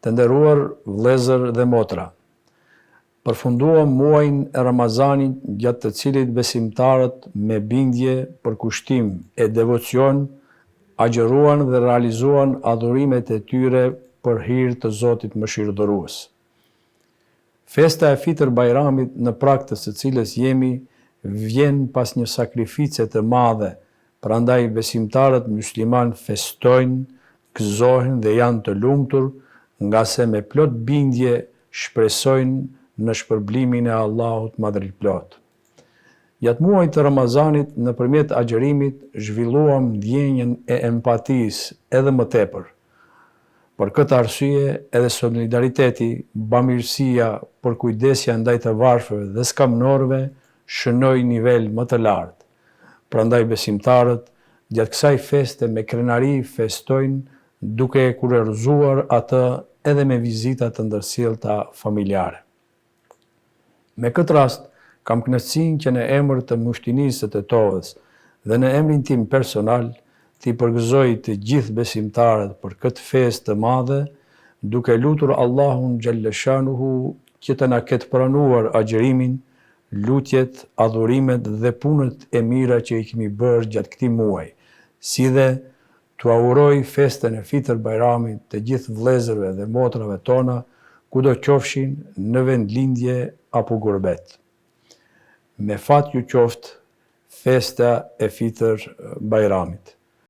Të nderuar vëllezër dhe motra, përfunduam muajin e Ramazanit gjatë të cilit besimtarët me bindje, përkushtim e devocion agjëruan dhe realizuan adhurimet e tyre për hir të Zotit Mëshirëdhurues. Festa e Fitër Bajramit në prag të së cilës jemi vjen pas një sakrifice të madhe, prandaj besimtarët myslimanë festojnë, gëzohen dhe janë të lumtur ngase me plot bindje shpresojnë në shpërblimin e Allahut Madhëriplotë. Gjatë muajit të Ramazanit nëpërmjet agjërimit zhvilluam ndjenjën e empatisë edhe më tepër. Për këtë arsye edhe solidariteti, bamirësia, përkujdesja ndaj të varfërve dhe skamnorëve shënoi nivel më të lartë. Prandaj besimtarët gjatë kësaj feste me krenari festojnë duke e kurorëzuar atë edhe me vizita të ndërsjellta familjare. Me këtë rast, kam kënaqësinë që në emër të Myftinisë së Tetovës dhe në emrin tim personal, t'i përgëzoj të gjithë besimtarët për këtë festë të madhe, duke lutur Allahun xhelleshanuhu që të na ketë pranuar agjërimin, lutjet, adhurimet dhe punët e mira që i kemi bërë gjatë këtij muaji, si dhe T'ua uroj festën e Fitër Bajramit të gjithë vëllezërve dhe motrave tona, kudo qofshin, në vendlindje apo gurbet. Me fat ju qoftë festa e Fitër Bajramit.